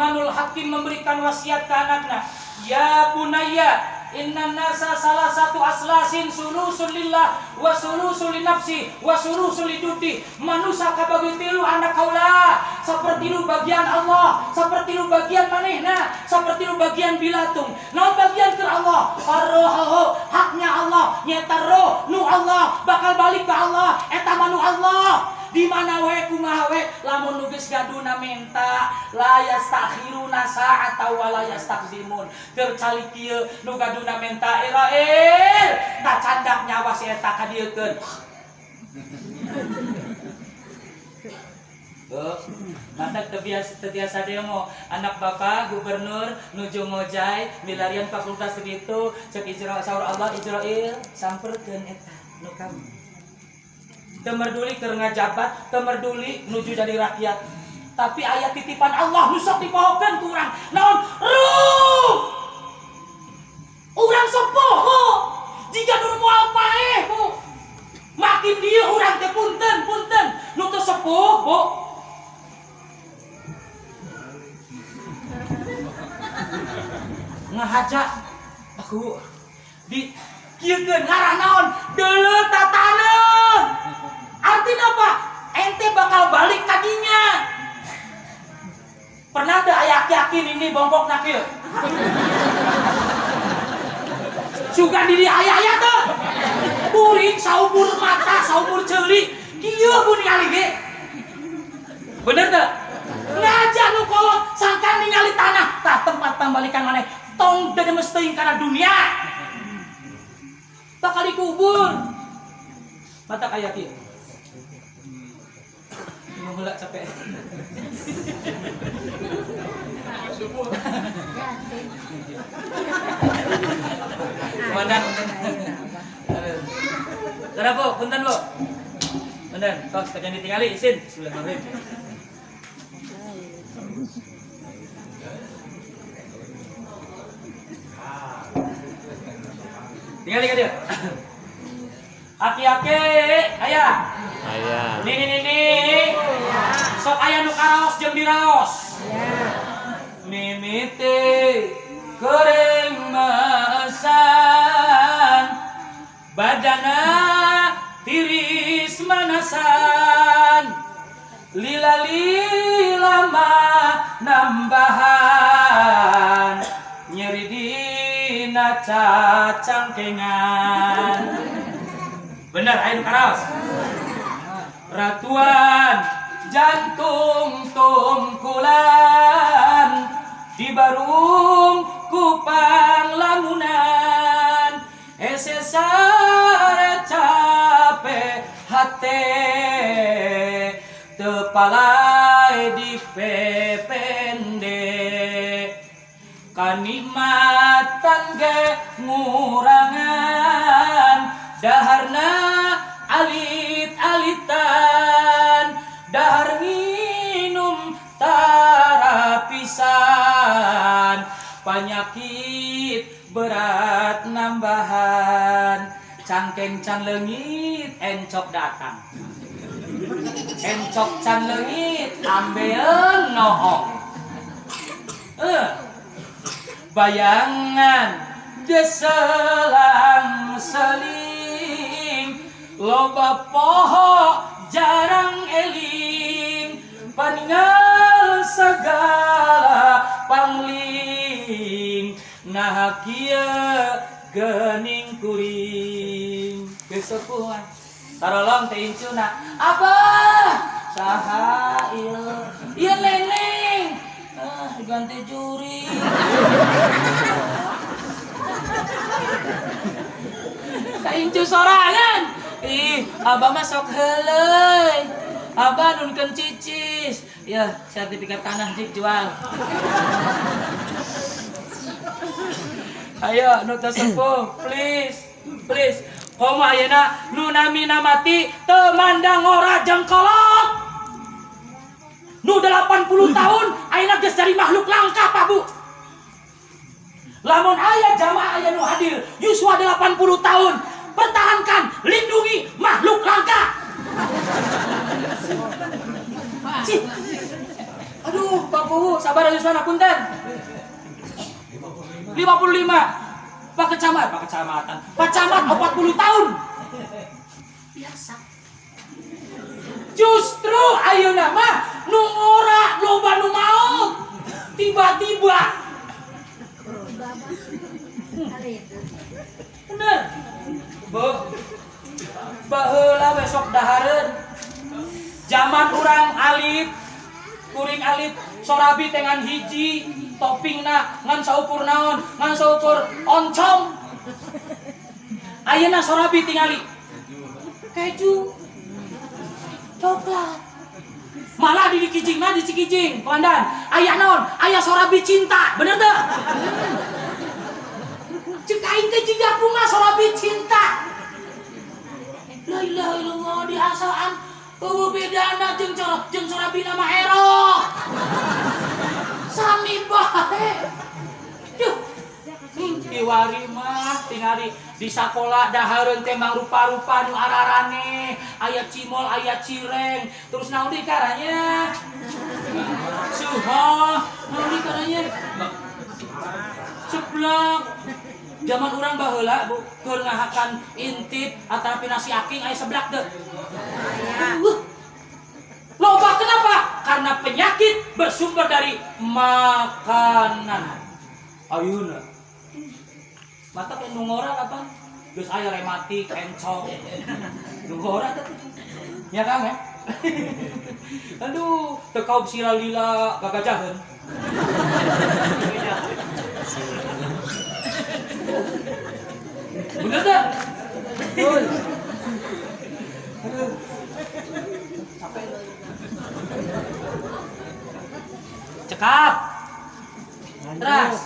Luqmanul Hakim memberikan wasiat ke anaknya, ya bunayya inna nasa salasatu atslasin sulusun lillah wa sulusun li nafsi wa sulusun li dudi. Manusia kabagi tilu anak kaula, sapertilu bagian Allah, sapertilu bagian manehna, sapertilu bagian bilatung. Naon bagian ke Allah? Farrohu, haknya Allah, nyeta roh nu Allah bakal balik ke Allah, eta mah nu Allah. Di mana wae kumaha wae lamun nu geus gaduna menta la yastakhiruna sa'ata wa la yastaqdimun. Keur calik kieu nu gaduna menta Irael tak candak nyawa si eta ka dieukeun. Bu, mata teu biasa demo anak bapak gubernur nuju ngojay milarian fakultas segitu cek ijra saur Allah Ijrail samperkeun eta nu kamu. Teu merduli keur ngajabat, teu merduli nuju jadi rakyat. Tapi aya titipan Allah nu sok dipohokeun ku urang. Naon? Ruh. Urang sok poho. Jiga nu moal paeh, Bu. Makin dieu urang teh punten, punten. Nu teu sepuh, Bu. Ngahaja aku di kieukeun ngarah naon? Deuleu tataneuh. Artinya apa? Ente bakal balik kadinya. Pernah ada ayah yakin ini bongkok nakil? Sugan diri ayah-ayah tuh. Kuring saumur mata, saumur ceuli. Kieu bu ningali ge. Bener teu? Ngajak nu kolot sangkan ningali tanah, tah tempat pambalikan maneh tong demes teuing kana dunia. Bakal dikubur. Mata kaya kieu. Mulak capek. Komandan. Cara Bu, punten Bu. Punten, tos kajian ditingali isin. Bismillahirrahmanirrahim. Tingali ka dia. Aki-aki, aya. Aya. Nini nini. Sok aya nu karaos jeung diraos. Mimiti kering mesan badana tiris manasan lila lila mah nambahan nyeri dina cacangkengan. Bener aya nu karaos. Ratuan jantung tungkulan di barung kupang lamunan ese sare capek hate tepalai di pepende kanikmatan ge ngurangan daharna alit-alitan dahar minum tarapisan penyakit berat nambahan cangkeng can leungit encok datang encok can leungit ambeun noong bayangan deselang seling loba poho jarang eling paningal segala pangling nah kieu geuning kuring kesepuhan tarolong teh incuna abah saha ieu ieu neneng ah ganti juri ka incu sorangan. Ih, abah mah sok heuleuy. Abah nunkeun cicis. Ya, sertifikat tanah jik jual. Ayo nu teu sepuh, please. Please. Komo ayeuna nu namina mati teu mandang ora jeung kolot. Nu 80 tahun ayeuna geus jadi makhluk langka, Pak Bu. Lamun aya jamaah aya nu hadir yuswa 80 tahun, pertahankan, lindungi makhluk langka. Cih. Aduh, Pak Kuwu, sabar aja sana punten. 55. Pak Kecamatan, Pak Kecamatan. Pak Camat 40 tahun. Biasa. Justru ayeuna mah nu ngora loba nu maot. Tiba-tiba. Bener. Bu. Baheula besok dahareun. Zaman urang alit, kuring alit sorabi dengan hiji toppingna ngan saukur naon, ngan saukur oncom. Ayeuna sorabi tingali keju, coklat. Malah di Cikijing mah di Cikijing, komandan. Aya naon? Aya sorabi cinta, bener teu? Cek aing teh jiga kumaha sorabi cinta. La ilaha illallah di asaan eueuh bedana jeung jeung sorabi nama erok. Sami bae. Duh. Kiwari mah tingali di sakola dahareun teh mangrupa-rupa nu ararane, aya cimol, aya cireng, terus naon deui karanya? Suha, naon deui karanya? Seblak. Zaman urang baheula Bu, keur ngahakan intip atanapi nasi aking aya seblak teu. Loba kenapa? Karena penyakit bersumber dari makanan. Ayeuna. Mata ke nu ngora kapan? Geus aya rematik, encok. Nu ngora teh. Ya Kang ya? Aduh, teu kaub sila lila gagajaheun. Bener teh? Betul. Aduh. Capek. Cekap. Terus.